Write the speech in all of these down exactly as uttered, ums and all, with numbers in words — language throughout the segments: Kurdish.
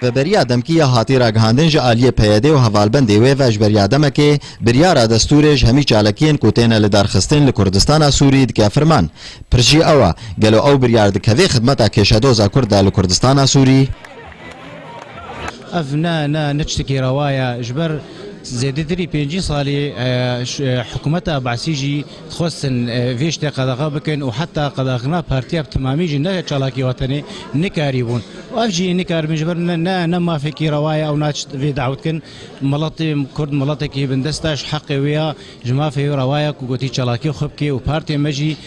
Rêveberiya demkî ya hatî ragihandin ji aliyê P Y D û hevalbendê wê ve ji beriya demekê biryara destûrê ji hemî çalakiyên ku têne lidarxistin li Kurdistana Sûrî dike firman. Pirs jî ew e, gelo ew biryar dikeve xidmeta kêşedoza Kurd de li Kurdistana Sûrî? Ev ne, ne, ne tiştekî rewa ye. Ji ber zêdetirî pêncî salî, e, ş-, e, hikûmeta Basî jî dixwestin, e, vê ştê qedexe bikin û heta qedexekirina partiya bi temamî jî ne çalakî wetenê nikarîbûn. Û ev jî nikaribin ji ber ne, ne, ne mafekî rewa ye ew naç vê dawet kin. Miletê Kurd miletekî bindest e, ji heqê wê ya, ji mafê wê rewa ye ku gotî çalakî xwe bike û partê me jî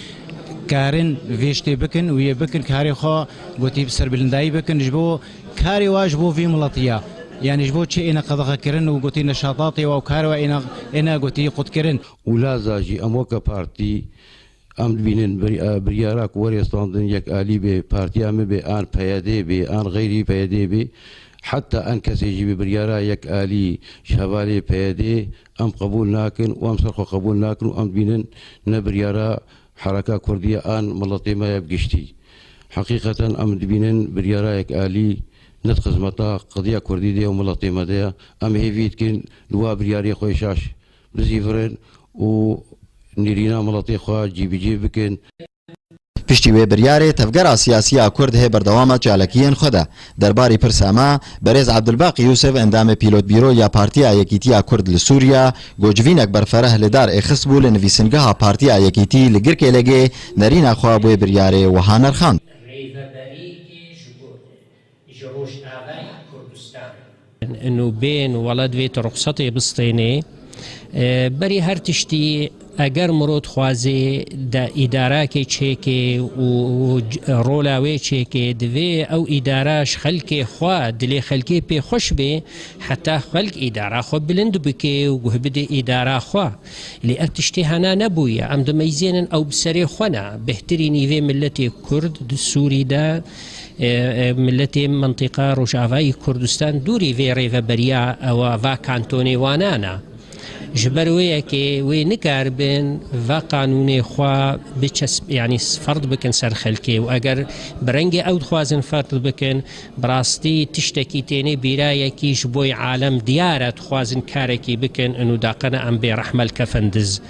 karin vê ştê bikin û yê bikin karê xwe gotî bi serbilindayî bikin ji bo karê wa ji bo vê miletî ya. Yanî ji bo çi êne qedexekirin û gotî neşatatê wa û karê wa êne, êne gotî qutkirin. Û laza jî em weke partî, em dibînin bir-, e, biryara ku werê standin yek alî bê, partiya min bê, an P Y D bê, an xeyrî P Y D bê, heta en kesê jî bi biryara yek alî ji hevalê P Y D em qebûl nakin û em ser xwe qebûl nakin û em dibînin ne biryara hereka Kurdî ye an miletê me ye bi giştî. Heqîqeten em dibînin biryara yek alî ne di xizmeta qediya Kurdî de ye û miletê me de ye. Em hêvî dikin li wa biryarê xwe şaş bizîvirin û nêrîna miletê xwe cîbicî bikin. Piştî wê biryarê tevgera siyasî ya Kurd hê berdewama çalakiyên xwe de. Derbarî pirsa me, berêz Abdulbaqî Yûsif, endamê pîlotbîro ya Partiya Yekîtiya Kurd li Sûriya, ku civînek berfereh li dar êxistbû li nivîsingeha Partiya Yekîtî li Girkêlegê, nerîna xwe bi wê biryarê wiha nerxand. Rêveberiyekê ji bo ji Rojavayê Kurdistanê. Inu bên û welat vê tu ruxsatê bistênê. E, berî her tiştî eger mirov dixwazê de îdarakê çêkê û, û c-, rola wê çêkê, divê ew îdara ji xelkê xwe, dilê xelkê pê xweş bê, heta xelk îdara xwe bilind bike û guh bide îdara xwe. Lê ev tiştê hena nebûye. Em dimeyzênin ew bi serê xwe ne. Bêhtirînî vê miletê Kurd di Sûrî de, e, e, miletê mintîqa Rojavayî Kurdistan dûrî vê rêveberiya ewa va kantonê wana ne. Ji ber wê yekê wê nikaribin va qanûnê xwe biçesp-, yanî ferd bikin ser xelkê û eger bi rengê ew dixwazin ferd bikin, bi rastî tiştekî tênê bîra yekî ji bo alem diyar e, dixwazin karekî bikin, û daqene em bê rehmel kefin diz.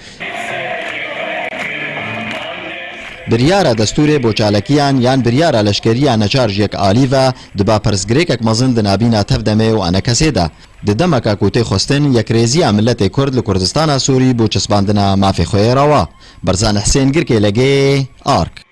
Biryara destûrê bo çalekiyan yan biryara leşkeriya neçar ji yek alî ve dibe pirsgirêkek mezin di nabîna tevdemê û enekesê de. Di demeke ku tê xwestin yekrêziya miletê Kurd li Kurdistana Sûrî bo çespandina mafê xwe yê rewa. Berzan Husên, Girkêlegê, Ark.